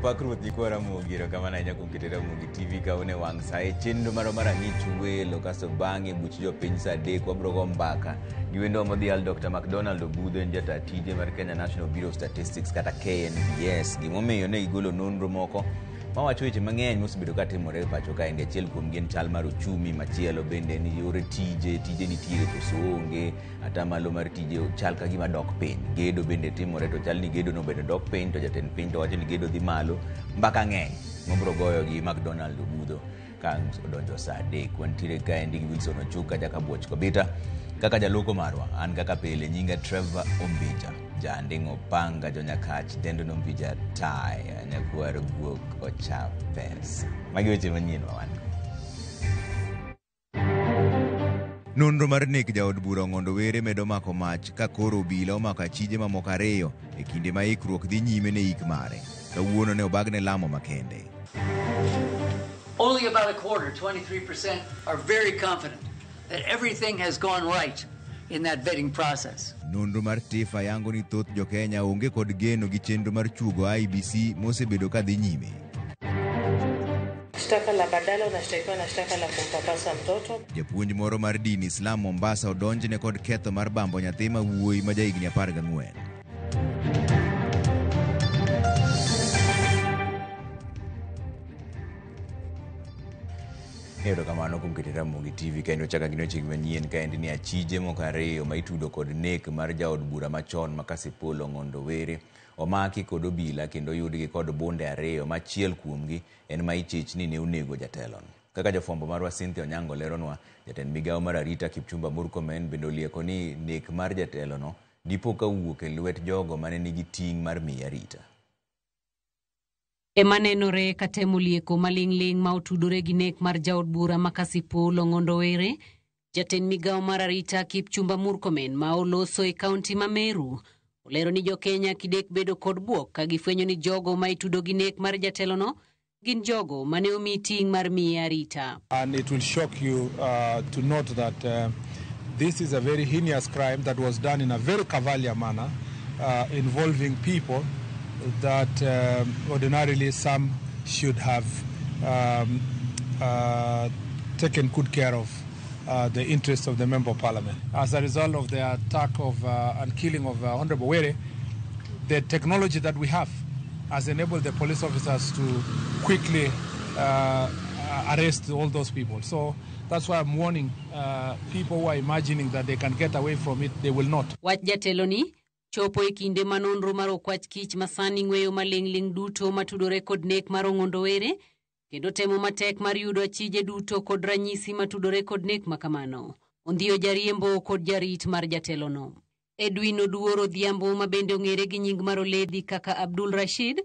Opak Ruoth nyikwa Ramogi, erokamano ahinya kuom keto Ramogi TV ka une wang' sa e chenro marwa mar ang'ich welo kasto bang'e buch jopiny sa 3 wabro go mbaka gi wendo modhial Dr. McDonald Obudho en jata tije mar Kenya National Bureau of Statistics kata KNBS gimomiyo ne gigolo nonro moko mawacho weche mang'eny mosebedo ka timore e pacho kaendi achiel kuomgi en chal mar uchumi machielo bende en yore tije tije nitiere koso onge atamalo mar tije chal ka gima dok piny gedo bende timore to chal ni gedo no bende dok piny to jatend piny to wacho ni gedo dhi malo mbaka ng'eny mobro goyo gi McDonald Obudho ka odonjo saa 3 wantiere kaendi gi Wilson Ochuka jakabuoch Kobita kaka jaloko marwa an kaka pile nyinga Trevor Ombija janding' opanga jonyakach dendo nombija taya nyakwar guok ocha pesa magi weche manyien ma wan go. Nonro mar nek jaod bura Ong'ondo Were medo mako mach ka koro obila omako achije mamoko 2 e kinde ma ikruok dhi nyime ne ik mare. Kawuono ne obagne lamo makende. Only about a quarter, 23%, are very confident that everything has gone right in that vetting process. Nonro mar TIFA yango ni thoth jo-Kenya onge kod geno gi chenro mar chuogo IEBC mosebedo ka dhi nyime. Shtaka la badala unashtakiwa na shtaka la kumpapasa mtoto. Japuonj moro mar din Islam Mombasa odonjne kod ketho mar bambo nyathi ma wuoyi ma jahigni 14. Erokamano kuom keto Ramogi TV kaendi wachako gi weche manyien kaendi ni achije moko 2 ma itudo kod nek mar jaod bura machon ma Kasipul Ong'ondo Were omaki kod obila kendo oyudgi kod bunde 2 ma achiel kuomgi en ma ichich ni ne onego jatelono. Kaka jafwambo marwa Cynthia Onyango leronwa, jatend migawo mar arita Kipchumba Murkomen bende olieko ni nek mar jatelono dipo ka owuok e lwet jogo mane nigi ting' mar miye arita. Ema nenore ka temo lieko maling'ling' ma otudore gi nek mar jaod bura ma Kasipul Ong'ondo Were, jatend migawo mar arita Kipchumba Murkomen ma oloso e kaunti ma Meru olero ni jo-Kenya kidek bedo kod bwok ka gifwenyo ni jogo ma itudo gi nek mar jatelono gin jogo mane omi ting' mar miye arita. And it will shock you to note that this is a very heinous crime that was done in a very cavalier manner, involving people that ordinarily some should have taken good care of the interests of the Member of Parliament. As a result of the attack of and killing of Honorable Were, the technology that we have has enabled the police officers to quickly arrest all those people. So that's why I'm warning people who are imagining that they can get away from it, they will not. Wach jatelo ni chopo e kinde ma nonro mar okwach kich masani ng'weyo maling'ling' duto matudore kod nek mar Ong'ondo Were kendo temo matek mar yudo achije duto kod ranyisi matudore kod nek makamano. Ondhiyo jariembo kod jarit mar jatelono. Edwin Oduor Odhiambo ma bende ong'ere gi nying mar Oledhi kaka Abdul Rashid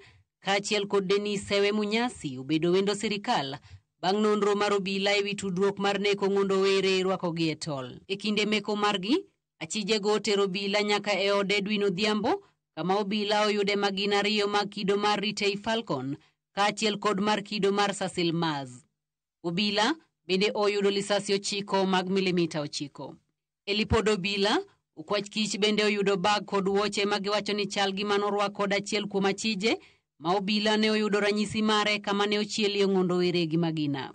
kaachiel kod Denis Sewe Munyasi obedo wendo sirikal bang' nonro mar obila ewi tudruok mar nek Ong'ondo Were rwakogi e tol. E kinde meko margi, achijego otero obila nyaka e od Edwin Odhiambo kama obila oyude magina 2 mag kido mar Retay Falcon kaachiel kod mar kido mar Cecil Maz. Obila bende oyudo lisasi 9 mag milimita 9. E lipod obila, okwach kich bende oyudo bag kod wuoche ma giwacho ni chal gi manorwak kod achiel kuom achije ma obila ne oyudo ranyisi mare kama ne ochielie Ong'ondo Were gi magina.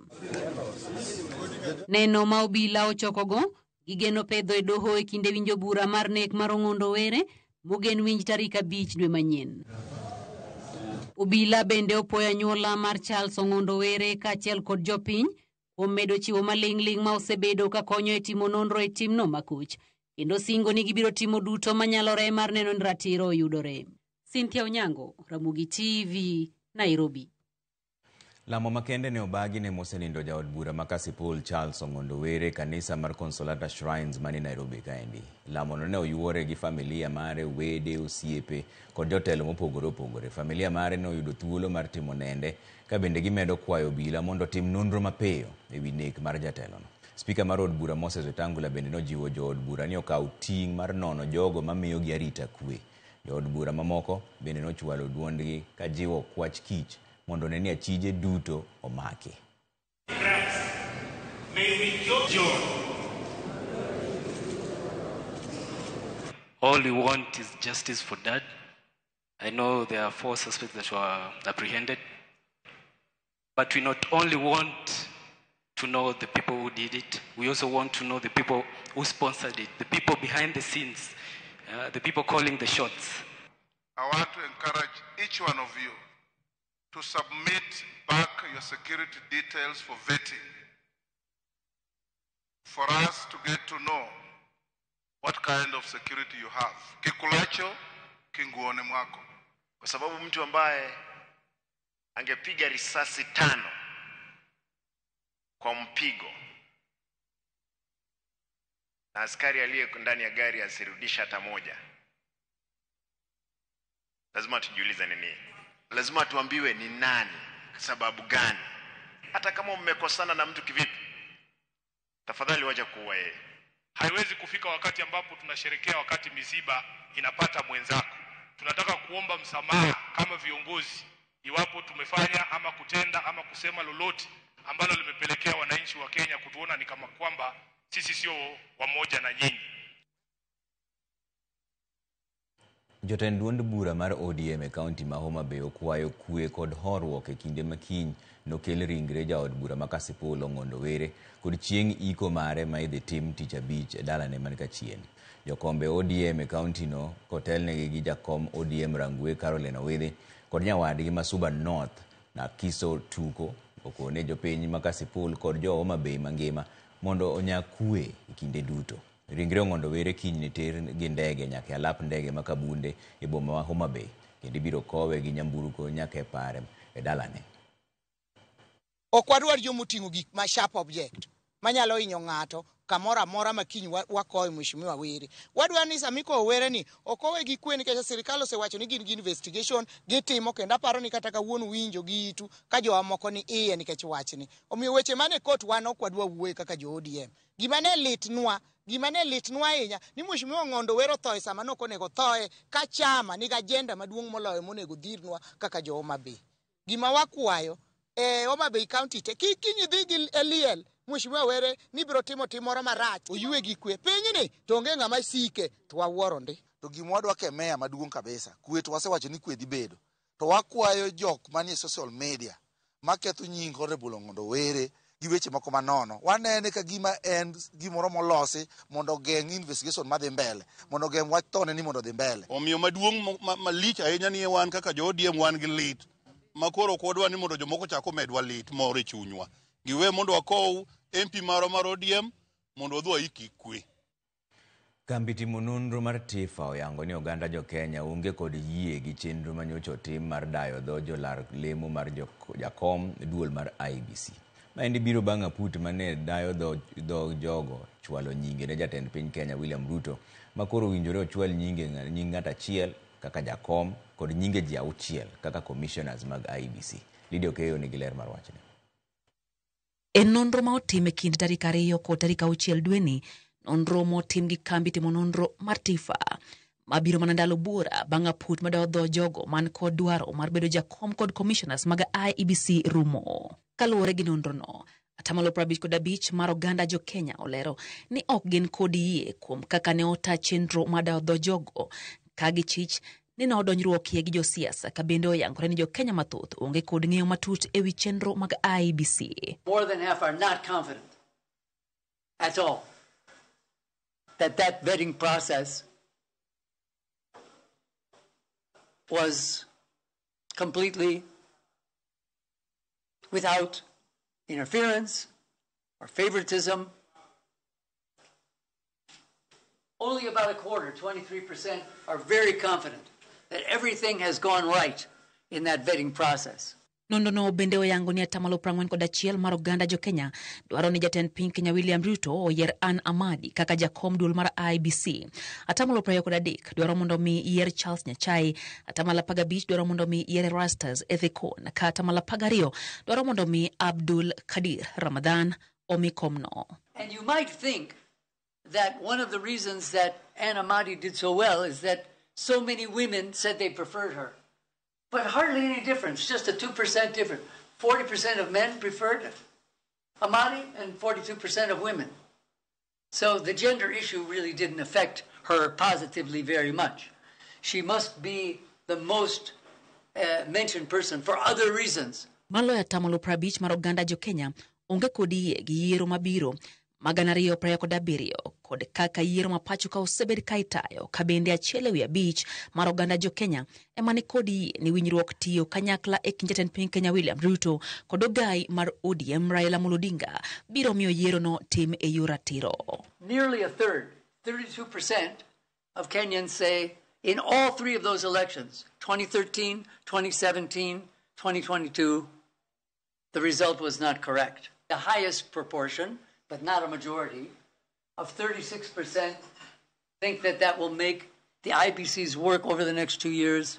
Neno ma obila ochokogo gigeno pedho e doho e kinde winjo bura mar nek mar Ong'ondo Were mogen winj tarik 5 dwe manyien. Obila bende opoyo anyuola mar Charles Ong'ondo Were kaachiel kod jopiny kuom medo chiwo maling'ling' ma osebedo ka konyo e timo nonro e timno makoch kendo singo ni gibiro timo duto manyalore mar neno ni ratiro oyudore. Cynthia Onyango, Ramogi TV, Nairobi. Lamo makende ne obagi ne mosenindo jaod bura ma Kasipul Charles Ong'ondo Were kanisa mar Consolata Shrines mani Nairobi kaendi. Lamono ne oyuore gi familia mare, wede, osiepe kod jotelo mopogore opogore. Familia mare ne oyudo thuolo mar timo nende ka bende gimedo kwayo obila mondo otim nonro mapiyo ewi nek mar jatelono. Spika mar od bura Moses Wetangula bende nojiwo jood bura ni okaw ting' mar nono jogo mamiyogi arita kwe. Jood bura mamoko bende nochwalo duondgi ka jiwo kwach kich mondo ne ni achije duto omaki. All we want is justice for Dad. I know there are 4 suspects that were apprehended, but we not only want to know the people who did it, we also want to know the people who sponsored it, the people behind the scenes, the people calling the shots. I want to encourage each one of you to submit back your security details for vetting, for us to get to know what kind of security you have. Kikulacho, kinguone mwako. Kwa sababu mtu ambaye angepiga risasi 5 kwa mpigo na askari aliye ndani ya gari asirudisha hata moja, lazima tujiulize ni nini. Lazima tuambiwe ni nani, sababu gani. Hata kama mmekosana na mtu kivipi, tafadhali wacha kuua yeye. Haiwezi kufika wakati ambapo tunasherehekea wakati misiba inapata mwenzako. Tunataka kuomba msamaha kama viongozi iwapo tumefanya ama kutenda ama kusema lolote ambalo limepelekea wananchi wa Kenya kutuona ni kama kwamba sisi sio wamoja na nyinyi. Jotend duond bura mar ODM e kaunti ma Homa Bay okwayo kwe kod horuok e kinde ma kiny nokel ringre jaod bura ma Kasipul Ong'ondo Were kod chieng' iko mare ma idhi tim tich abich e dalane man Kachien. Jokombe ODM e kaunti no kotelnegi gi jakom ODM Rangwe Caroline Owidhi kod nyawadgi ma Suba North Nakiso Tuko okone jopiny ma Kasipul kod jo Homa Bay mangima mondo onya kwe e kinde duto. Ringre Ong'ondo Were kiny ne ter gi ndege nyaka e alap ndege ma Kabunde e boma ma Homa Bay kendo ibiro kowe gi nyamburko nyaka e pare e dalane. Ok wadwar jomoting'o gik ma sharp object manyalo hinyo ng'ato kamoro amora ma kiny wakowe Mheshimiwa Were. Wadwaro ni sama ikowo Were ni okowe gi kwe nikech sirikal osewacho ni gin gi investigation gitimo, kendo aparo ni kata kawuono winjo gi itu ka jowa moko ni iye nikech wachni. Omiyo weche mane kot wan ok wadwa wuoye kaka jo ODM. Gima ne litnwa ahinya ni Mheshimiwa Ong'ondo Were othoe sama nok onego thoe ka chama nigi agenda maduong' moloyo monego dhirnwa kaka jo Homa Bay. Gima wakwayo e Homa Bay County te kik kiny idhi gi liel Mheshimiwa Were ni biro timo tim moro marach, oywe gi kwe. Pinyni to onge ng'ama sike to wawuoro ndi. To gima wadwa ke meya maduong' kabisa, kwe to wasewacho ni kwe dhi bedo. To wakwayo jok manie social media maketho nying Honorable Ong'ondo Were gi weche moko manono. Wanene ka gima en gimoro molosi mondo ogeng' investigation madhi mbele, mondo ogeng' wach thone ni mondo odhi mbele. Omiyo maduong' malich ahinya ni wan kaka jo ODM wan gi lit ma koro ok wadwa ni mondo jomoko chak omedwa lit moro e chunywa. Giwe mondo wakow MP marwa mar ODM mondo wadhi waiki kwe. Kambi timo nonro mar TIFA oyango ni oganda jo Kenya onge kod yie gi chenro manyocha otim mar dayo dho jolar lemo mar jakom duol mar IEBC. Maendi biro bang' aput mane dayo dho jogo chwalo nyinge ne jatend piny Kenya William Ruto ma koro owinjore ochwal nying ng'at achiel kaka jakom kod nyinge ji 6 kaka commissioners mag IEBC. Lydia Okeyo nigi ler mar wachni. E nonro ma otim e kind tarik 2 kod tarik 6 dweni, nonro motim gi kambi timo nonro mar TIFA mabiro mana ndalo buora bang' aput madawo dho jogo man kod dwaro mar bedo jakom kod commissioners mag IEBC rumo. Kaluwore gi nonrono, 55% mar oganda jo Kenya olero ni ok gin kod yie kuom kaka ne ota chenro mar dawo dho jogo ka gichich ni nodonjruokie gi josiasa, ka bende oyangore ni jo Kenya mathoth onge kod ng'eyo matut ewi chenro mag IEBC. More than half are not confident at all that that vetting process was completely without interference or favoritism. Only about a quarter, 23%, are very confident that everything has gone right in that vetting process. Nonrono bende oyango ni 41% mar oganda jo Kenya dwaro ni jatend piny Kenya William Ruto oyier Anne Amadi kaka jakom duol mar IEBC. 23% dwaro mondo mi yier Charles Nyachai, 15% dwaro mondo mi yier Erastus Ethekon, ka 12% dwaro mondo mi Abdul Kadir Ramadhan omi komno. And you might think that one of the reasons that Anne Amadi did so well is that so many women said they preferred her. But hardly any difference, just a 2% difference. 40% of men preferred Amadi and 42% of women. So the gender issue really didn't affect her positively very much. She must be the most mentioned person for other reasons. Maloyo atamalo 50 mar oganda jo Kenya onge kod yie gi yiero mabiro ma 2027 kod kaka yiero ma pacho ka osebed ka itayo, ka bende 1 e wi 5 mar oganda jo Kenya ema ni kod yie ni winjruok tiyo kanyakla e kind jatend piny Kenya William Ruto kod ogai mar ODM Raila Amolo Odinga biro miyo yiero no tim e yor ratiro. Nearly a third, 32% of Kenyans say in all three of those elections, 2013, 2017, 2022, the result was not correct. The highest proportion, but not a majority, of 36% think that that will make the IEBC's work over the next 2 years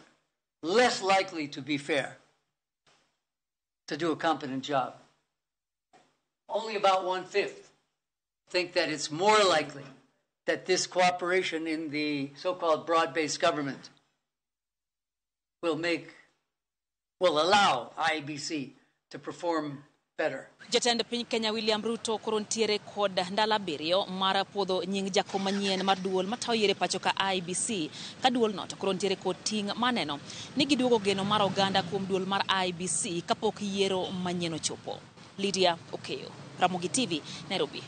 less likely to be fair, to do a competent job. Only about one fifth think that it's more likely that this cooperation in the so-called broad-based government will allow IEBC to perform better. Jatend piny Kenya William Ruto koro ntiere kod ndalo 7 mar puodho nying jakom manyien mar duol matayo yiero e pacho ka IEBC, ka duolno to koro ntiere kod ting' maneno ni giduogo geno mar oganda kuom duol mar IEBC kapok yiero manyien ochopo. Lydia Okeyo, Ramogi TV, Nairobi.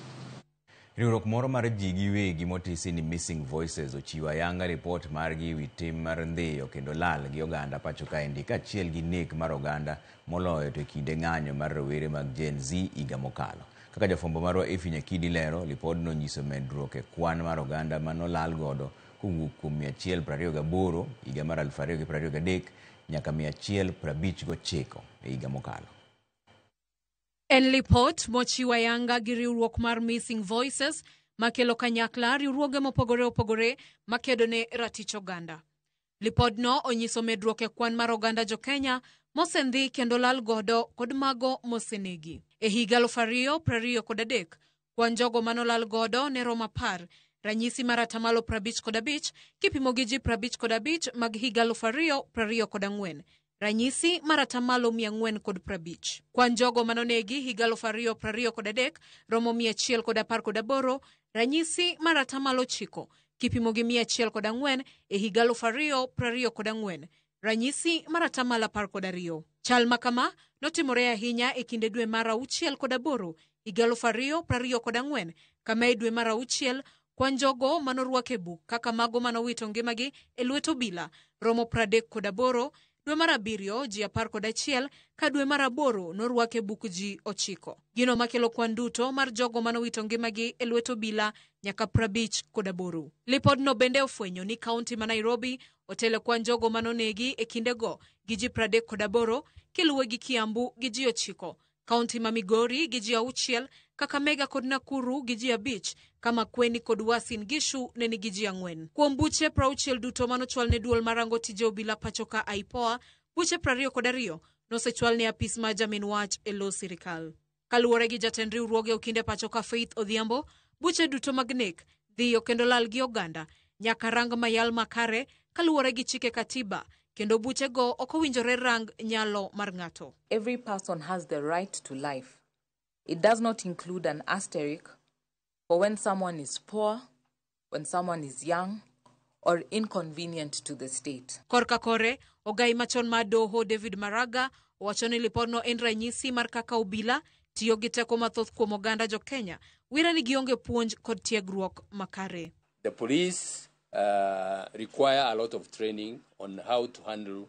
Riwruok moro mar ji giwegi motisi ni Missing Voices ochiwo ayanga ripot margi ewi tim mar ndhiyo kendo lal gi oganda pacho kaendi, kaachiel gi nek mar oganda, moloyo to e kinde ng'anyo mar rowere mag Gen Z higa mokalo. Kaka jafwambo marwa Effie Nyakidi lero, lipodno nyiso medruok e kwan mar oganda manolal godo kowuok kuom 128 higa mar 2023 nyaka 159 e higa mokalo. En lipot mochiw ayanga gi riwruok mar Missing Voices, makelo kanyakla riwruoge mopogore opogore makedo ne ratich oganda. Lipodno onyiso medruok e kwan mar oganda jo-Kenya mosendhi kendo lal godo kod mago mosenegi. E higa 2023, kwan jogo manolal godo ne romo 10, ranyisi mar 55% kipimo gi ji 55 mag higa 2024, ranyisi mar 450%. Kwan jogo manonegi higa 2023 romo 118, ranyisi mar 9% kipimo gi 104 e higa 2024, ranyisi mar 12%. Chal ma kama notimore ahinya e kinde dwe mar 6 kod 8 higa 2024, kama e dwe mar 6 kwan jogo manorwak e buk kaka mago manowito ngimagi e lwet obila romo 38, dwe mar 7 ji 11, ka dwe mar 8 norwak e buk ji 9. Gino makelo kwan duto mar jogo manowito ngimagi e lwet obila nyaka 58. Lipodno bende ofwenyo ni kaunti ma Nairobi otelo kwan jogo manonegi e kindego gi ji 38, kiluwe gi Kiambu gi ji 9, kaunti ma Migori gi ji 6, Kakamega kod Nakuru gi ji 5, ka Makueni kod Uasin Gishu ne nigi ji 4. Kuom buche 60 duto manochwal ne duol marango tije obila pacho ka IPOA, buche 22 nosechwal ne apis mar jamin wach e lo sirikal. Kaluwore gi jatend riwruoge okinde pacho ka Faith Odhiambo, buche duto mag nek, dhiyo kendo lal gi oganda nyaka rang mayal makare kaluwore gi chike katiba, kendo buchego ok owinjore rang nyalo mar ng'ato. Every person has the right to life. It does not include an asterisk for when someone is poor, when someone is young, or inconvenient to the state. Korka kore, ogai machon mar doho David Maraga owacho ni lipodno en ranyisi mar kaka obila tiyo gi teko mathoth kuom oganda jo Kenya, wira ni gionge puonj kod tiegruok makare. The police require a lot of training on how to handle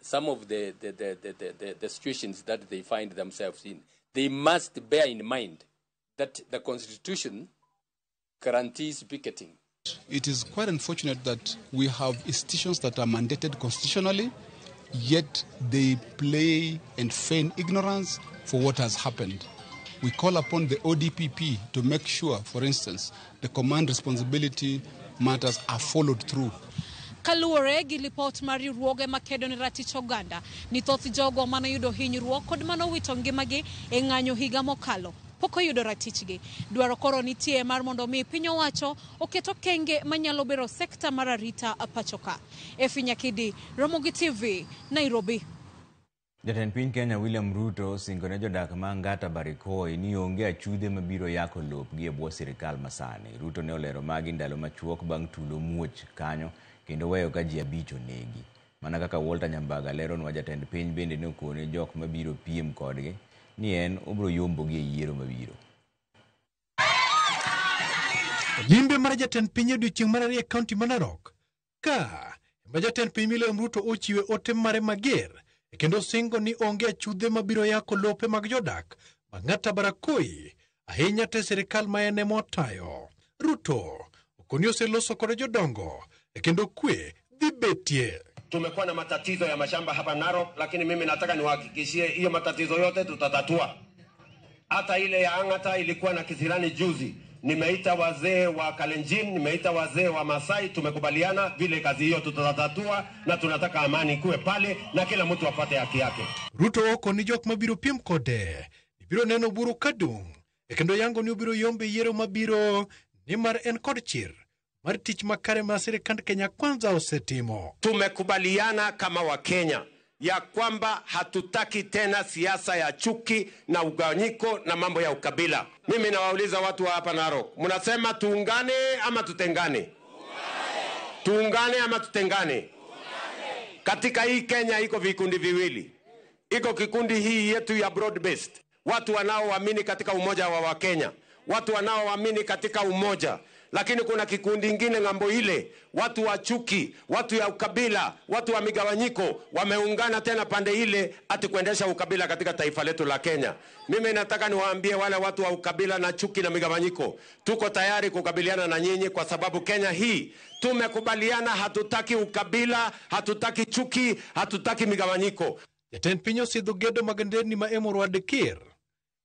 some of the situations that they find themselves in. They must bear in mind that the Constitution guarantees picketing. It is quite unfortunate that we have institutions that are mandated constitutionally, yet they play and feign ignorance for what has happened. We call upon the ODPP to make sure, for instance, the command responsibility matters are followed through. Kaluwore gi lipot mar riwruoge makedo ne ratich oganda ni thoth jogo manoyudo hinyruok kod manowito ngimagi e ng'anyo higa mokalo pok oyudo ratichgi. Dwaro koro nitie mar mondo mi piny owacho oket okenge manyalo bero sekta mar arita pacho ka. Effie Nyakidi, Ramogi TV, Nairobi. Jatend piny Kenya William Ruto osingo ne jodak ma Angata Barikoi ni onge achudhe mabiro yako lopgi e bwo sirikal masani. Ruto ne olero magi ndalo machuok bang' tulo muoch kanyo. kendo weyo ka ji 5 onegi. Mana kaka Walter Nyambaga leronwa, jatend piny bende ne okone jok mabiro piem kodgi ni en obiro yombogi e yiero mabiro. Limbe mar jatend piny e odiechieng' mar ariyo e kaunti ma Narok ka ema jatend piny William Ruto ochiwe ote mare mager kendo singo ni onge achudhe mabiro yako lope mag jodak Ang'ata Barakoi ahinya te sirikal ma en ema otayo. Ruto okoni oseloso kod jodongo kendo kwe dhi betie. Tumekuwa na matatizo ya mashamba hapa Narok, lakini mimi nataka niwahakikishie hiyo matatizo yote tutatatua. Hata ile ya Ang'ata ilikuwa na kisirani juzi. Nimeita wazee wa Kalenjin, nimeita wazee wa Masai, tumekubaliana vile kazi hiyo tutatatua, na tunataka amani kuwe pale na kila mtu apate haki yake. Ruto okoni jok mabiro piem kode biro neno buru kadung kendo yango ni obiro yombe yiero mabiro nimar en kod chir mar tich makare ma sirikand Kenya Kwanza osetimo. Tumekubaliana kama Wakenya ya kwamba hatutaki tena siasa ya chuki na ugawanyiko na mambo ya ukabila. Mimi nawauliza watu wa hapa Narok, mnasema tuungane ama tutengane? Tuungane ama tutengane? Katika hii Kenya iko vikundi viwili. Iko kikundi hii yetu ya broad based, watu wanaoamini katika umoja wa Wakenya, watu wanaoamini katika umoja. Lakini kuna kikundi ingine ng'ambo ile, watu wa chuki, watu ya ukabila, watu wa migawanyiko, wameungana tena pande ile ati kuendesha ukabila katika taifa letu la Kenya. Mimi nataka niwaambie wale watu wa ukabila na chuki na migawanyiko, tuko tayari kukabiliana na nyinyi kwa sababu Kenya hii tumekubaliana, hatutaki ukabila, hatutaki chuki, hatutaki migawanyiko. Jatend piny osidho gedo mag nderni ma Emurua Dikir,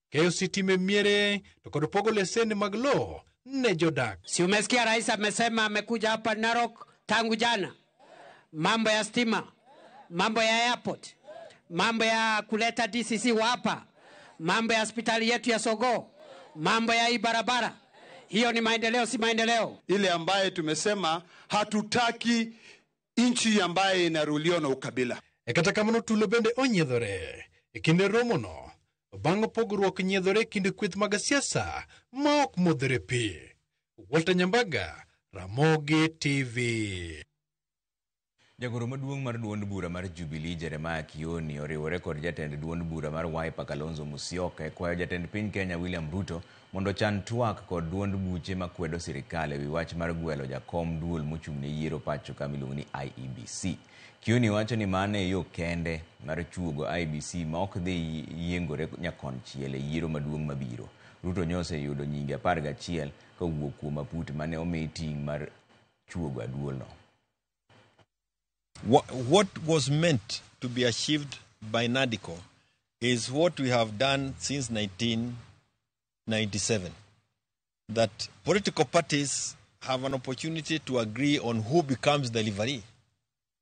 keyo stima e miere to kod pogo leseni mag lowo ne jodak. Si umesikia rais amesema amekuja hapa Narok tangu jana, mambo ya stima, mambo ya airport, mambo ya kuleta DCC wa hapa, mambo ya hospitali yetu ya Sogo, mambo ya hii barabara. Hiyo ni maendeleo, si maendeleo? Ile ambaye tumesema hatutaki nchi ambaye inaruliwa na ukabila. E kata kamano tulo bende onyiedhore e kinde romono bang' pogruok nyiedhore e kind kweth mag siasa ma ok modhore pi. Walter Nyambaga, Ramogi TV. Jagoro maduong' mar duond bura mar Jubilee Jeremiah Kioni oriwore kod jatend duond bura mar Wiper Kalonzo Musyoka e kwayo jatend piny Kenya William Ruto mondo ochan twak kod duond buche makwedo sirikal ewi wach mar gwelo jakom duol mochung' ne yiero pacho ka miluongo ni IEBC. Kioni wacho ni mano e yo kende mar chuogo IEBC ma ok dhi yiengore nyakonchiel e yiero maduong' mabiro. Ruto nyoseyudo nyinge 11 kowuok kuom aput mane omi ting' mar chuogo aduolno. What was meant to be achieved by NADCO is what we have done since 1997, that political parties have an opportunity to agree on who becomes the referee.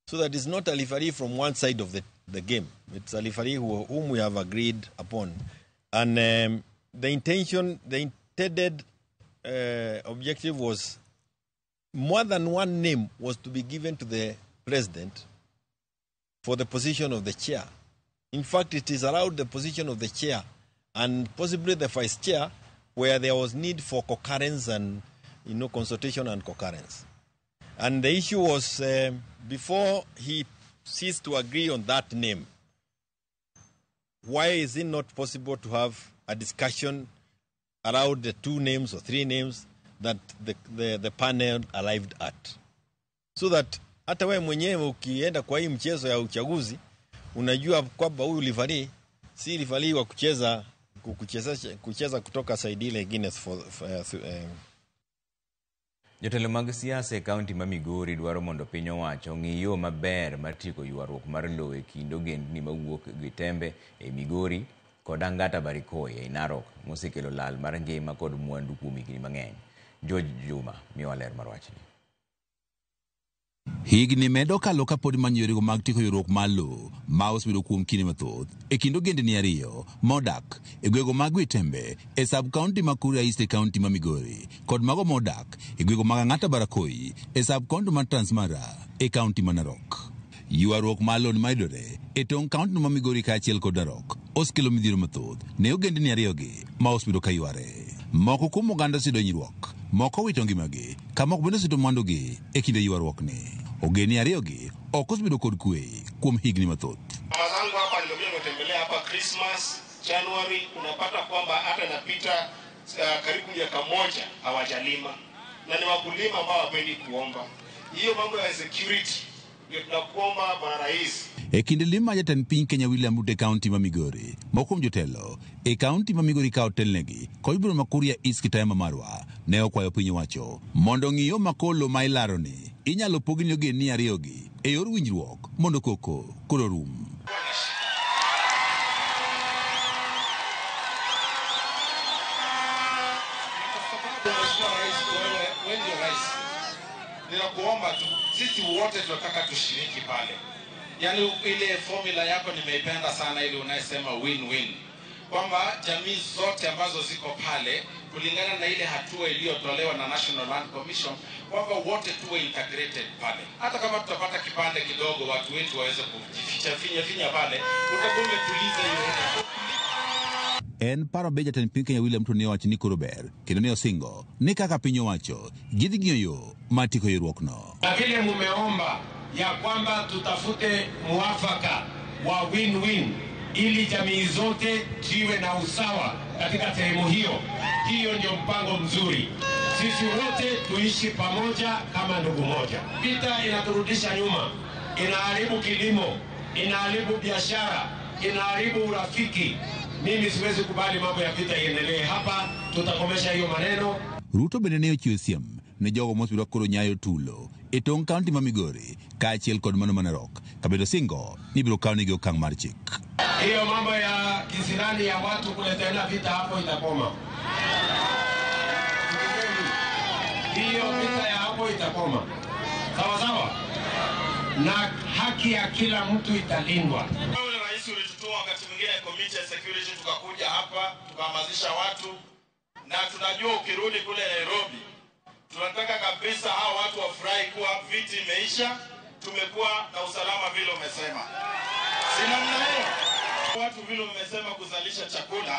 So that it's not a referee from one side of the game. It's a referee whom we have agreed upon. And the intended objective was more than one name was to be given to the president for the position of the chair. In fact, it is allowed the position of the chair and possibly the vice chair where there was need for concurrence and, consultation and concurrence. And the issue was before he ceased to agree on that name, why is it not possible to have a discussion around the two names or three names that the panel arrived at? So that hata wewe mwenyewe ukienda kwa hii mchezo ya uchaguzi unajua kwamba huyu referee si referee wa kucheza kutoka side ile Guinness for Jotelo mag siasa e kaunti ma Migori dwaro mondo piny owacho ong'i yo maber mar tieko ywaruok mar lowo e kind ogendni mawuok Gitembe e Migori kod Angata Barikoi e Narok mosekelo lal mar ngima kod mwandu kuom higni mang'eny. George Juma miyowa ler mar wachni. Higni medo kalo kapod manyo yorego mag tieko ywaruok mar lowo ma osebedo kuom kinde mathoth e kind ogendni ariyo modak e gwenge mag Gitembe e sub county ma Kuria East e county ma Migori kod mago modak e gwenge mag Ang'ata Barakoi e sub county ma Transmara e county ma Narok. Ywaruok mar lowo mayudore e tong' county ma Migori kaachiel kod Narok osekelo midhiero mathoth ne ogendni ariyogi ma osebedo ka yware. Moko kuom oganda oseyudo hinyruok, moko owito ngimagi, ka moko bende osewito mwandugi e kinde ywaruokni. Ogendni ariyogi ok osebedo kod kwe kuom higni mathoth. Mama zangu hapa nilikuja nimetembelea hapa Christmas January, unapata kwamba hata inapita karibu miaka moja hawajalima, na ni wakulima ambao hawapendi kuomba. Hiyo mambo ya security ndio tunakuomba Bwana Rais. E kinde lim mar jatend piny Kenya William Ruto e kaunti ma Migori, moko kuom jotelo e kaunti ma Migori ka otelnegi kod bura ma Kuria East Kitayama Marwa ne okwayo piny owacho mondo ong'i yo ma kolo ma ilaroni inyalo pogi ne ogendni ariyogi e yor winjruok mondo koko koro rum. Mheshimiwa Rais, wewe ndio rais, ninakuomba tu, sisi wote tunataka tushiriki pale. Yaani ile formula yako nimeipenda sana, ile unayesema win-win, kwamba jamii zote ambazo ziko pale kulingana na ile hatua iliyotolewa na National Land Commission kwamba wote tuwe integrated pale. Hata kama tutapata kipande kidogo, watu wetu waweze kujificha finya finya pale, utakuwa umetuliza hiyo. En paro be jatend piny Kenya William Ruto ne owacho ni koro ber kendo ne osingo ni kaka piny owacho gidhi ng'iyo yo mar tieko ywaruokno. Na vile mumeomba ya kwamba tutafute muafaka wa win-win ili jamii zote ziwe na usawa katika sehemu hiyo. Hiyo ndio mpango mzuri, sisi wote tuishi pamoja kama ndugu moja. Vita inaturudisha nyuma, inaharibu kilimo, inaharibu biashara, inaharibu urafiki. Mimi siwezi kubali mambo ya vita iendelee hapa. Tutakomesha hiyo maneno. Ruto bende ne ochiwo siem ne jogo mosebiro koro nyayo tulo e tong' kaunti ma Migori kaachiel kod mano ma Narok kabedo singo ni ibiro kawnegi okang' mar chik. Hiyo mambo ya kisirani ya watu kuleteana vita hapo itakoma. Hiyo vita ya hapo itakoma, sawa sawa, na haki ya kila mtu italindwa. Wewe rais ulitutoa wakati mwingine committee ya security, tukakuja hapa tukahamasisha watu, na tunajua ukirudi kule Nairobi tunataka kabisa hao watu wafurahi kuwa viti imeisha, tumekuwa na usalama vile umesema, si namna hiyo? Watu vile umesema kuzalisha chakula,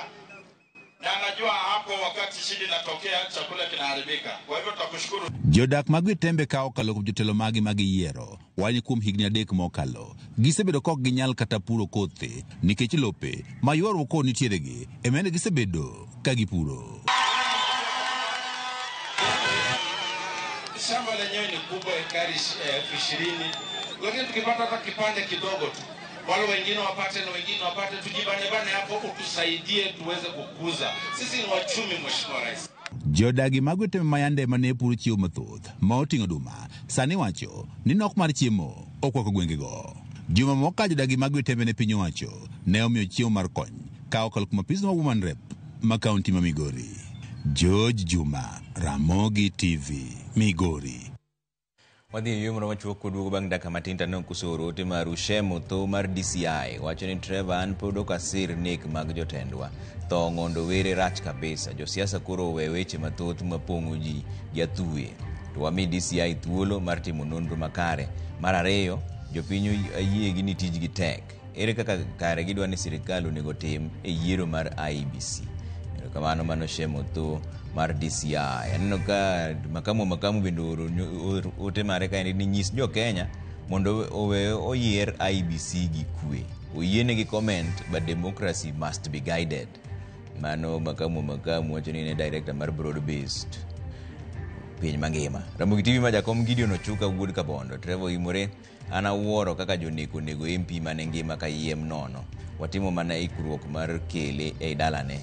na najua hapo wakati shida inatokea chakula kinaharibika. Kwa hivyo tutakushukuru. Jodak mag Witembe ka okalo kuom jotelo magi mag yiero wach kuom higni 3 mokalo gisebedo ka ok ginyal kata puro kothe nikech lope ma ywaruok koro nitiere gi ema gisebedo ka gipuro. Shamba lenyewe ni kubwa, ekari 20,000, lakini tukipata hata kipande kidogo tu, wale wengine wapate na wengine wapate, tujibanebane hapo, utusaidie tuweze kukuza. Sisi ni wachumi, Mheshimiwa Rais. Jodagi mag Witembe mayande mane puro chiemo mathoth ma oting'o oduma sani wacho ni nok mar chiemo okwako gwengego. Juma mokalo jodagi mag Witembe ne piny owacho ne omiyo chiemo mar kony ka okalo kuom apis ma Woman Rep ma kaunti ma Migori. George Juma, Ramogi TV, Migori. Wadhi e yo moro machuok koduogo bang' dakika matin to aneno kosoro ote mar Ushemo tho mar DCI wacho ni Trevor an pod ok asir nek mag jotendwa. Tho Ng'ondo Were rach kabisa. Josiasa koro owe weche mathoth mapong'o ji gi athuye. To wami DCI thuolo mar timo nonro makare. Mar ariyo, jopiny ayie gi ni tijgi tek. Ere kaka kare gidwa ni sirikal onego tim e yiero mar IEBC? Erokamano, mano Shemo tho mar DCI. Aneno ka Makamu bende ooro ote mare kaendi ni nyis jo Kenya mondo owe oyier IEBC gi kwe. Oyienegi comment but democracy must be guided. Mano Makamu wacho ni en director mar broad based piny mangima. Ramogi TV ma jakom Gideon Ochuka wuod Kabondo. Trevor Imore, an awuoro kaka joneko onego MP mane ngima kayiem nono. Watimo mana ikruok mar kele ei dalane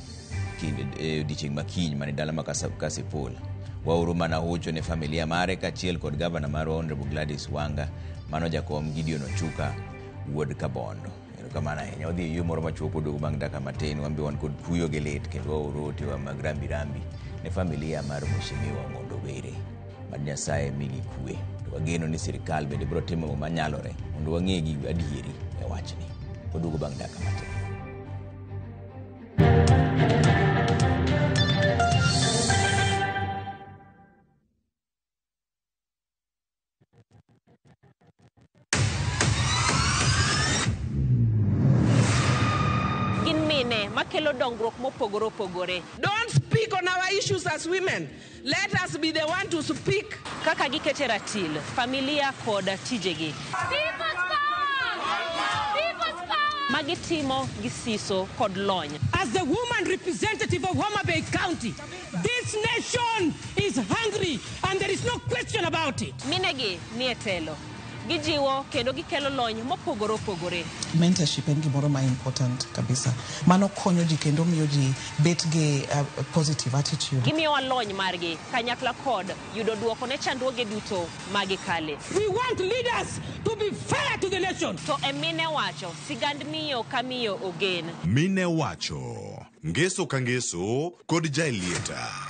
odiechieng' makiny mane dala ma Kasipul. Waoro mana hocho ne familia mare kaachiel kod gavana marwa Honorable Gladys Wanga. Mano jakom Gideon Ochuka wuod Kabondo. Erokamano ahinya. Wadhi e yo moro machuok oduogo bang' dakika matin. Wan be wan kod kuyo gi lit kendo waoro otewa mag rambi rambi ne familia mar Mheshimiwa Ong'ondo Were. Mad Nyasaye migi kwe. To wageno ni sirikal bende biro timo manyalore mondo wang'e gi adieri e wachni. Oduogo bang' dakika matin. Gin mine makelo dongruok mopogore opogore. Don't speak speak on our issues as women. Let us be the one to speak. Kaka gikete ratil, familia kod tijegi. Magitimo gi siso kod lony. As the woman representative of Homa Bay County, this nation is hungry and there is no question about it. Minegi nie telo. Gijiwo kendo gikelo lony mopogore opogore. Mentorship en gimoro ma important kabisa. Mano konyo ji kendo miyo ji bet gi positive attitude. Gimiyowa lony margi kanyakla kod yudo duoko ne chandruoge duto magikale. We want leaders to be fair to the nation. To e mine wacho, sigand miyo ka miyo ogen. Mine wacho, ngeso ka ngeso kod Jaelieta.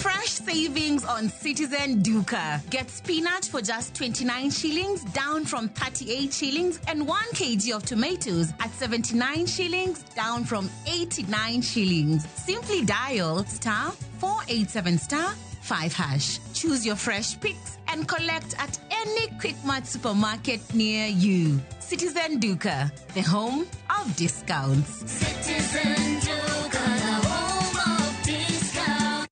Fresh savings on Citizen Duka. Get spinach for just 29 shillings, down from 38 shillings, and 1 kg of tomatoes at 79 shillings, down from 89 shillings. Simply dial star 487 star 5 hash. Choose your fresh picks and collect at any Quickmart supermarket near you. Citizen Duka, the home of discounts. Citizen Duka, the home of discounts.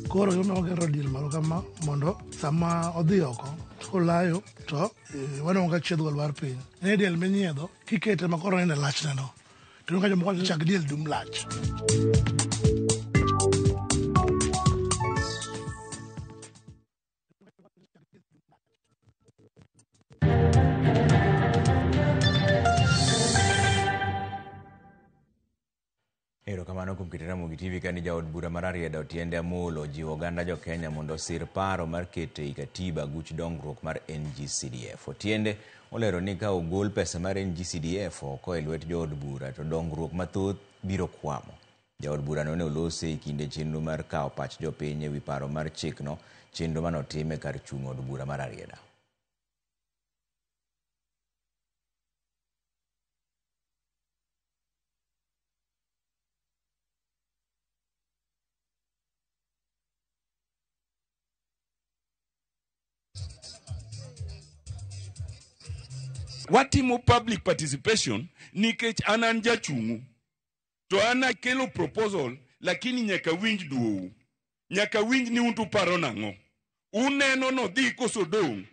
Koro gima wagero diel malo kama mondo sama odhi oko kolayo to waneno ka chiedh lwar piny. En diel minyiedho kikete ma koro nene lachne no. To ka jomoko wacho chak diel dum lach. Erokamano kuom keto Ramogi TV kani jaod bura mar Rarieda Otiende Amolo jiwo oganda jokenya mondo osir paro mar keto ei katiba guch dongruok mar NGCDF. Otiende olero ni ka ogol pesa mar NGCDF oko e lwet jood bura to dongruok mathoth biro kwamo. Jaod burano ne olose e kinde chenro mar kawo pach jopiny ewi paro mar chikno, chenro manotim e kar chung' od bura mar Rarieda. Watimo public participation nikech an an jachung'u to an akelo proposal, lakini nyaka winj duou, nyaka winj ni un to paro nang'o, uneno nodhi koso dong'.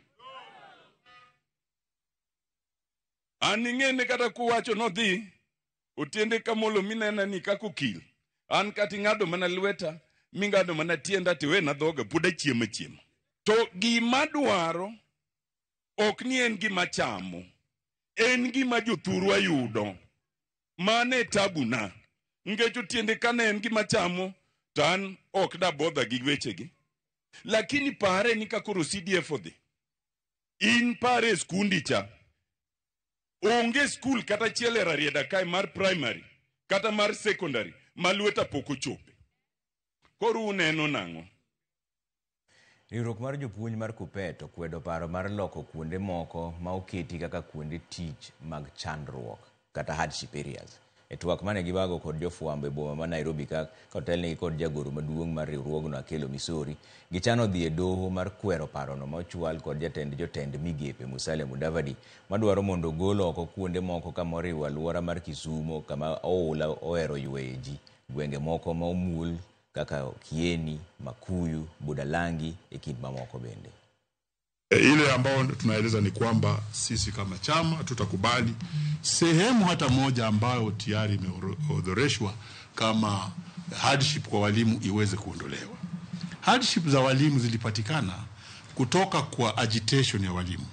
An ing'ene kata kuwacho nodhi Otiende Kamolo minena ni kaka okil an kata ing'ado mana lweta ming'ado mana tienda tiwena dhoga pod achiemo achiema. To gima dwaro ok ni en gima chamo, en gima jothurwa yudo. Mano e tabuna. Nikech Otiende kane en gima chamo to an ok dabodha gi wechegi. Lakini pare ni ka koro CDF odhi, in pare e skundi cha, onge skul kata achiel e Rarieda kae mar primary kata mar secondary ma lweta pok ochope. Koro uneno nang'o? Riwruok mar jopuonj mar KUPPET okwedo paro mar loko kuonde moko ma oketi kaka kuonde tich mag chandruok kata hardship areas. E twak mane gibago kod jofwambo e boma ma Nairobi ka otelnegi kod jagoro maduong' mar riwruogno Akelo Misori, gichano dhi e doho mar kwero parono ma ochwal kod jatend jotend migepe Musalia Mudavadi madwaro mondo ogol oko kuonde moko kama oriwo aluora mar Kisumo kama oula ohero yweyo ji, gwenge moko ma omul kaka Kieni, Makuyu, Budalangi e kind mamoko bende. Ile ambayo tunaeleza ni kwamba sisi kama chama tutakubali sehemu hata moja ambayo tayari imeorodheshwa kama hardship kwa walimu iweze kuondolewa. Hardship za walimu zilipatikana kutoka kwa agitation ya walimu,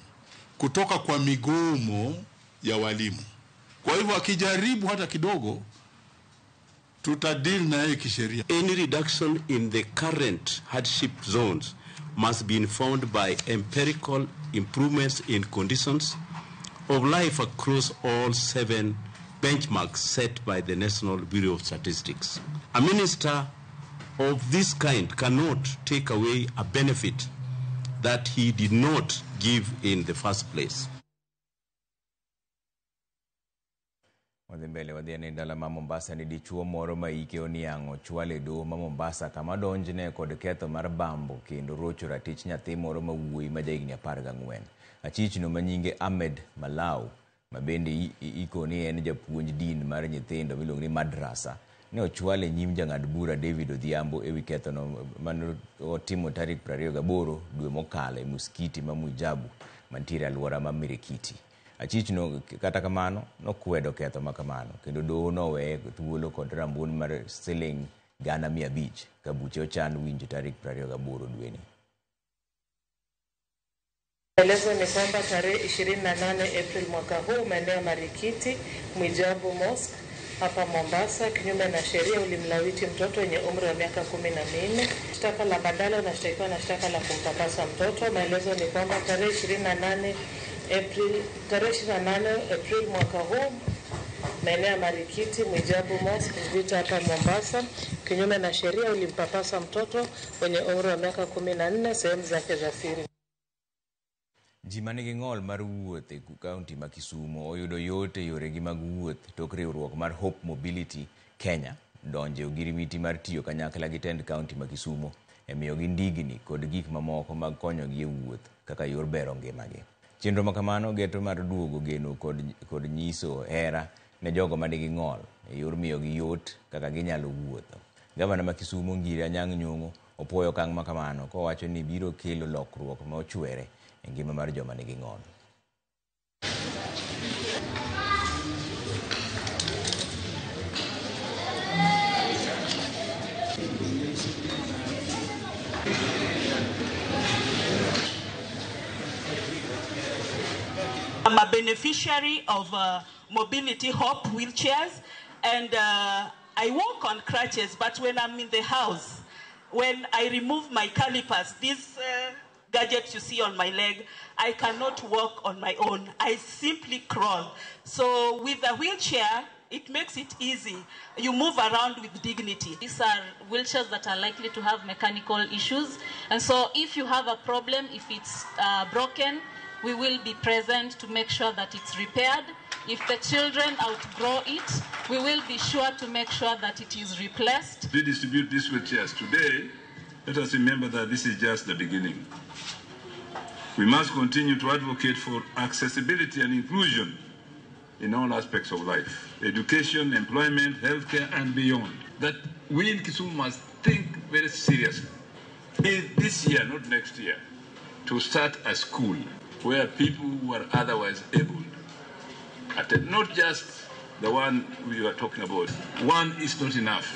kutoka kwa migomo ya walimu. Kwa hivyo akijaribu hata kidogo, tutadeal na yeye kisheria. Any reduction in the current hardship zones must be informed by empirical improvements in conditions of life across all 7 benchmarks set by the National Bureau of Statistics. A minister of this kind cannot take away a benefit that he did not give in the first place. Wadhi mbele. mbele wadhi ane dala ma Mombasa ni dichuo moro ma ike oniang' ochwal e doho ma Mombasa kama donjne kod ketho mar bambo kendo rocho ratich nyathi moro ma wuoyi ma jahigni 14. Achichno ma nyinge Ahmed Malau, ma bende iko ni en japuonj din mar nyithindo miluongo ni Madrasa, ne ochwal e nyim jang'ad bura David Odhiambo ewi kethono mane otimo tarik 28 dwe mokalo e muskiti ma Mujabu mantiere e alwora ma Mirikiti. Achichno kata kamano nokwedo ketho ma kamano kendo doho noweye thuolo kod rabuon mar siling 500,000 ka buche ochan winjo tarik 28 dweni. Maelezo ni kwamba tarehe 28 Aprili mwaka huu maeneo ya Marikiti, Mwijabu Mosque hapa Mombasa, kinyume na sheria ulimlawiti mtoto wenye umri wa miaka 14. Shtaka la badala unashtakiwa na shtaka la kumpapasa mtoto. Maelezo ni kwamba tarehe 28 Aprili tarehe 28 Aprili mwaka huu maeneo ya Marikiti, Mwijabu Mosque, Mvita hapa Mombasa, kinyume na sheria ulimpapasa mtoto mwenye umri wa miaka 14 sehemu zake za siri. Ji manigi ng'ol mar wuoth e kaunti ma Kisumu oyudo yot e yoregi mag wuoth tok riwruok mar Hope Mobility Kenya donjo e ogirimiti mar tiyo kanyakla gi tend kaunti ma Kisumu e miyogi ndigni kod gik mamoko mag konyogi e wuoth kaka yor bero ngimagi. Chenro ma kamano geto mar duogo geno kod nyiso hera ne jogo manigi ng'ol e yor miyogi yot kaka ginyalo wuotho. Gavana ma Kisumu Ngire Anyang' Nyong'o opuoyo okang' ma kamano kowacho ni biro kelo lokruok ma ochwere e ngima mar joma nigi ng'ol. I'm a beneficiary of Mobility Hope wheelchairs, and I walk on crutches, but when I'm in the house, when I remove my calipers, these gadgets you see on my leg, I cannot walk on my own. I simply crawl. So with a wheelchair, it makes it easy. You move around with dignity. These are wheelchairs that are likely to have mechanical issues. And so if you have a problem, if it's broken, we will be present to make sure that it's repaired. If the children outgrow it, we will be sure to make sure that it is replaced. We distribute these wheelchairs today. Let us remember that this is just the beginning. We must continue to advocate for accessibility and inclusion in all aspects of life, education, employment, healthcare, and beyond. That we in Kisumu must think very seriously, this year, not next year, to start a school where people who are otherwise able attend, not just the one we are talking about. One is not enough.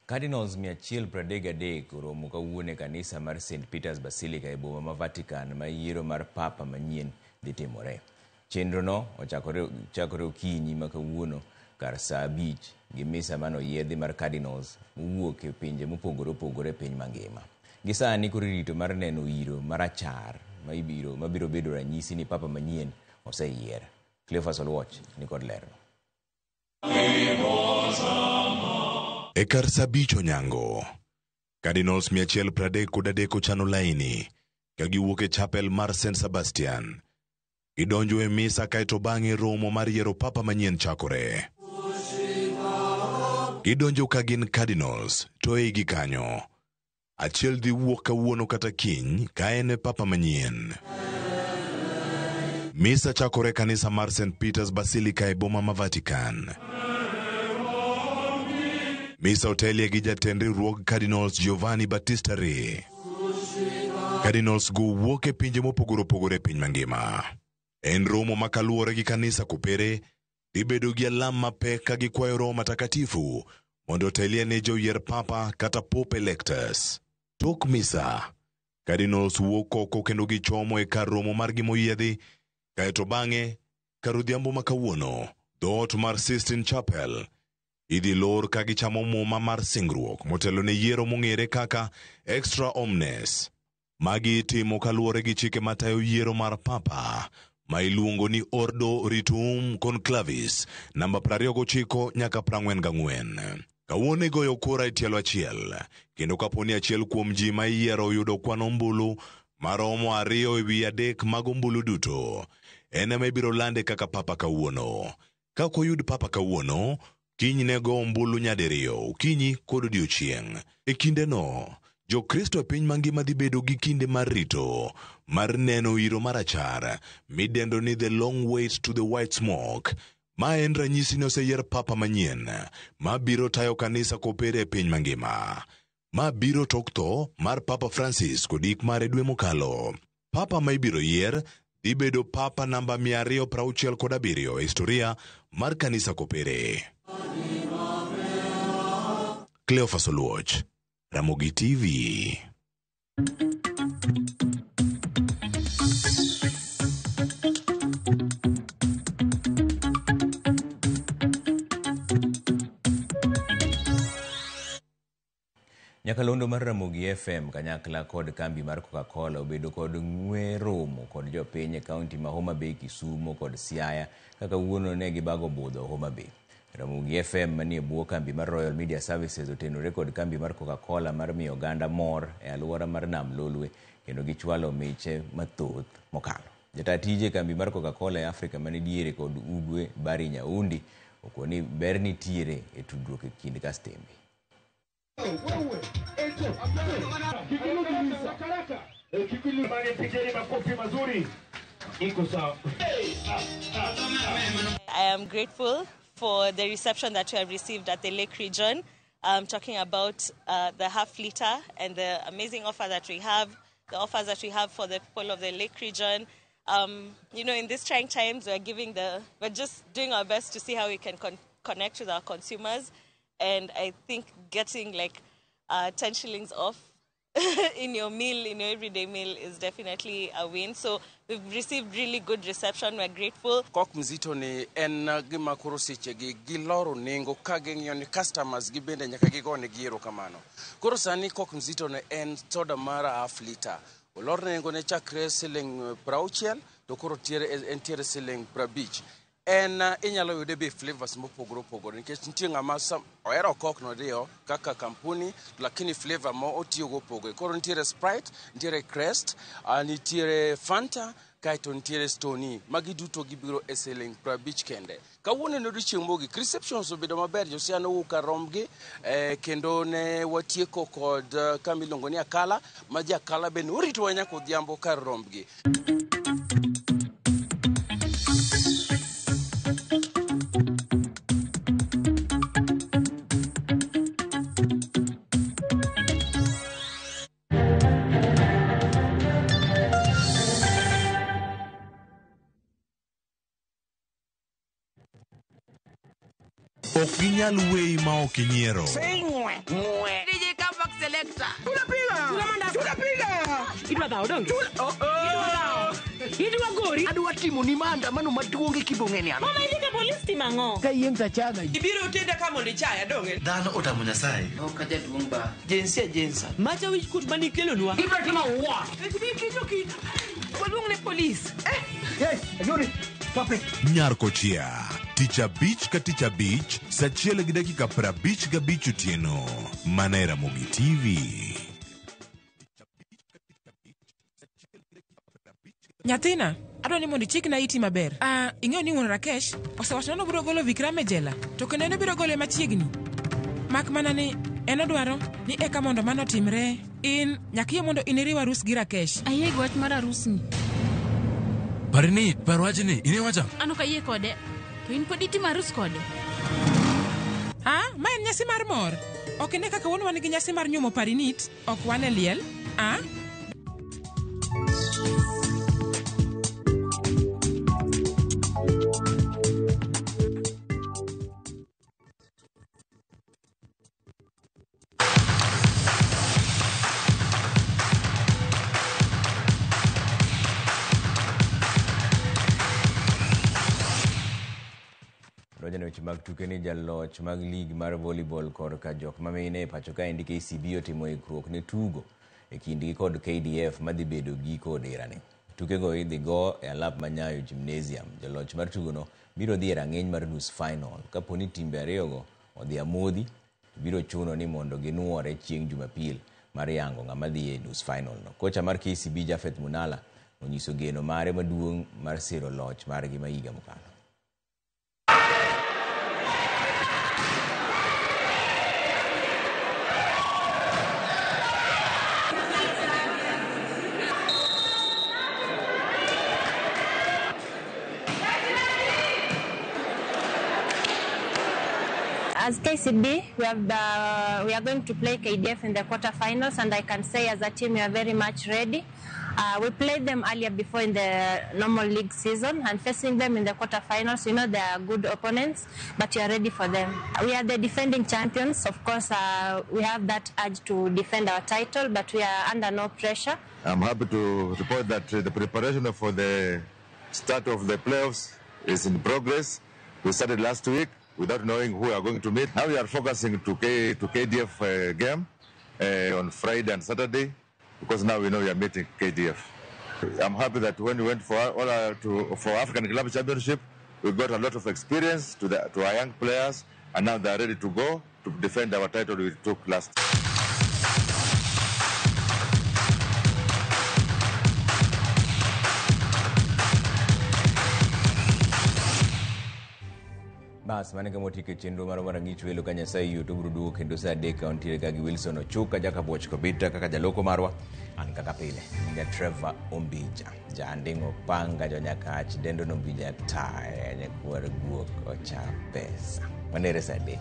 Cardinals 133 oromo kawuono e kanisa mar St. Peter's Basilica e boma ma Vatican ma yiero mar papa manyien dhi timore. Chenrono ochakore okinyi ma kawuono kar saa 5 gi misa manoyiedhi mar cardinals mowuok e pinje mopogore opogore e piny mangima. Gi sani koro irito mar neno iro marachar mabiro bedo ranyisi ni papa manyien oseyier. Cleophas Oluoch ni kod lerno. E kar saa 5 onyango, Cardinals 133 ochano laini ka giwuok e chapel mar St. Sebastian. Gidonjo e misa kaeto bang'e romo mar yiero papa manyien chakore. Gidonjo ka gin cardinals to eigi kanyo. Achiel dhi wuok kawuono kata kiny ka en e papa manyien. Misa chakore kanisa mar St. Peter's Basilica e boma ma Vatican. Misa otelie gi jatend riwruog Cardinals Giovanni Battista Re. Cardinals go wuok e pinje mopogore opogore e piny mangima. En romo ma kaluwore gi kanisa kopere, dhi bedo gi alam mapek ka gikwayo Roho Matakatifu mondo otelie ne joyier papa kata Pope Electus. Tok misa, Cardinals wuok oko kendo gichomo e kar romo margi moyiedhi, kaeto bang'e, kar odhiambo ma kawuono, dhoot mar Sistine Chapel idhi lor ka gichamo muma mar singruok motelo ne yiero mong'ere kaka Extra Omnes. Magi itimo kaluwore gi chike matayo yiero mar papa ma iluongo ni Ordo Rituum Conclavis namba 29 nyaka 44. Kawuono igoyo kura e tielo achiel, kendo kapo ni achiel kuom ji ma iyiero oyudo kwan ombulu maromo 2 ewi 3 mag ombulu duto, en ema ibiro lande kaka papa kawuono. Ka ok oyud papa kawuono, kiny ne go ombulu nyadiriyo, okinyi kod odiechieng'. E kindeno, Jokristo e piny mangima dhi bedo gi kinde mar rito mar neno iro marachar midendo ni The Long Wait to the White Smoke. Ma en ranyisi ni oseyier papa manyien ma biro tayo kanisa kopere e piny mangima. Ma biro tok tho mar Papa Francis kod ik mare dwe mokalo. Papa ma ibiro yier dhi bedo papa namba 267 e historia mar kanisa kopere. Cleophas Oluoch, Ramogi TV. Nyakalondo mar Ramogi FM kanyakla kod kambi mar Coca-Cola obedo kod ng'we romo kod jopiny e kaunti ma Homa Bay, Kisumo kod Siaya kaka wuono ne gibago budho Homa Bay. Ramogi FM manie bwo kambi mar Royal Media Services otenore kod kambi mar Coca-Cola mar miyo oganda mor e alwora mar Nam Lolwe kendo gichwalo miche mathoth mokalo. Jataa tije e kambi mar Coca-Cola e Afrika mane diere kod Ugwe Barry Nyaundi okoni ber nitiere e tudruok e kind kastembe. I am grateful for the reception that we have received at the Lake region, talking about the half liter and the amazing offer that we have, the offers that we have for the people of the Lake region. You know, in these trying times, we're just doing our best to see how we can connect with our consumers. And I think getting like 10 shillings off in your meal, in your everyday meal, is definitely a win. So we've received really good reception. We're grateful. Kok mzito ni en gima koro sechegi giloro nengo ka ging'iyo ni customers gi bende nyaka gigone gi erokamano. Koro sani kok mzito ne en soda mar half liter. Olor nengo ne chakre siling 60 to koro entiere siling 50. En inyalo yude be flavors mopogore opogore nikech nitie ng'ama ohero kok no diyo kaka kampuni, lakini flavor mo otiyogo opogore. Koro nitiere Sprite, nitiere Crest, nitiere Fanta, kaeto nitiere Stony. Magi duto gibiro e siling 50 kende. Kawuono en odiochieng' mogik, receptions obedo maber, josiaya nowuok kar rombgi, kendo ne watieko kod kama iluongo ni Akala, ma ji Akala bende oritowa nyaka odhiambo kar rombgi. Ok ginyal weyi ma ok inyiero. DJ Comeback Selector. Tunapiga. Idwa dhawo donge? Idwa dhawo. Idwa gori. Adwa timo ni maandamano maduong' e Kibong'eni an. Mama idhi ka polis timo ang'o? Ka yieng' tachaga. Ibiro tenda ka mondo ichaya donge? Dhano otamo Nyasaye. Ok ajaduong' ba. Jinsia jinsa. Macha wich kuot mane ikelonwa. Ibiro timo what? Waluong ne polis. Hey, Ajuri. Stop it. Nyar Kochia. Tich abich ka tich abich, saa 1:55 otieno. Mana e Ramogi TV. Nyathina, adwa ni mondo ichikna iti maber. Ing'eyo ni wuon Rakesh osewacho ni obiro golo Vikram e jela, to kendo en obiro gole machiegni. Mak mana ni en odwaro ni eka mondo mano otimre, in nyaka iyie mondo in iriw arus gi Rakesh. Ayie gi wach mar arusni. Parini, par wachni, in iwacho? An ok ayie kode. To in pod itimo arus kode? Ma en nyasi mar mor. Ok ine kaka wuonwa nigi nyasi mar nyuomo Parinit, ok wan e liel. Weche mag tuke ni jaloch mag lig mar volleyball korka jok mamine e pacho kaendi KCB otimo ikruok ne tugo e kindgi kod KDF madhi bedo giko oderani. Tukego idhi go e alap ma Nyayo Gymnasium. Jaloch mar tugono biro dhi e rang'iny mar nus final. Kapo ni timbe ariyogo odhi amodhi, biro chuno ni mondo ginuore chieng' Jumapil mar yango ng'ama dhi e nus final no. Kocha mar KCB Japheth Munala onyiso geno mare maduong' mar siro loch margi ma higa mokalo. As KCB, we are going to play KDF in the quarterfinals, and I can say as a team we are very much ready. We played them earlier before in the normal league season, and facing them in the quarterfinals, you know they are good opponents, but we are ready for them. We are the defending champions. Of course, we have that urge to defend our title, but we are under no pressure. I'm happy to report that the preparation for the start of the playoffs is in progress. We started last week without knowing who we are going to meet. Now we are focusing to KDF game on Friday and Saturday, because now we know we are meeting KDF. I'm happy that when we went for African Club Championship, we got a lot of experience to our young players, and now they are ready to go to defend our title we took last. Bas mane kama otieko chenro marwa mar ang'ich welo ka Nyasaye oyie to obiro duogo kendo saa 3 ka wantiere ka gi Wilson Ochuka Jakabuoch Kobita kaka jaloko marwa an kaka pile nyinga Trevor Ombija jaanding'o panga jonyakach dendo nombija taya nyakwar guok ocha pesa manere saa 3.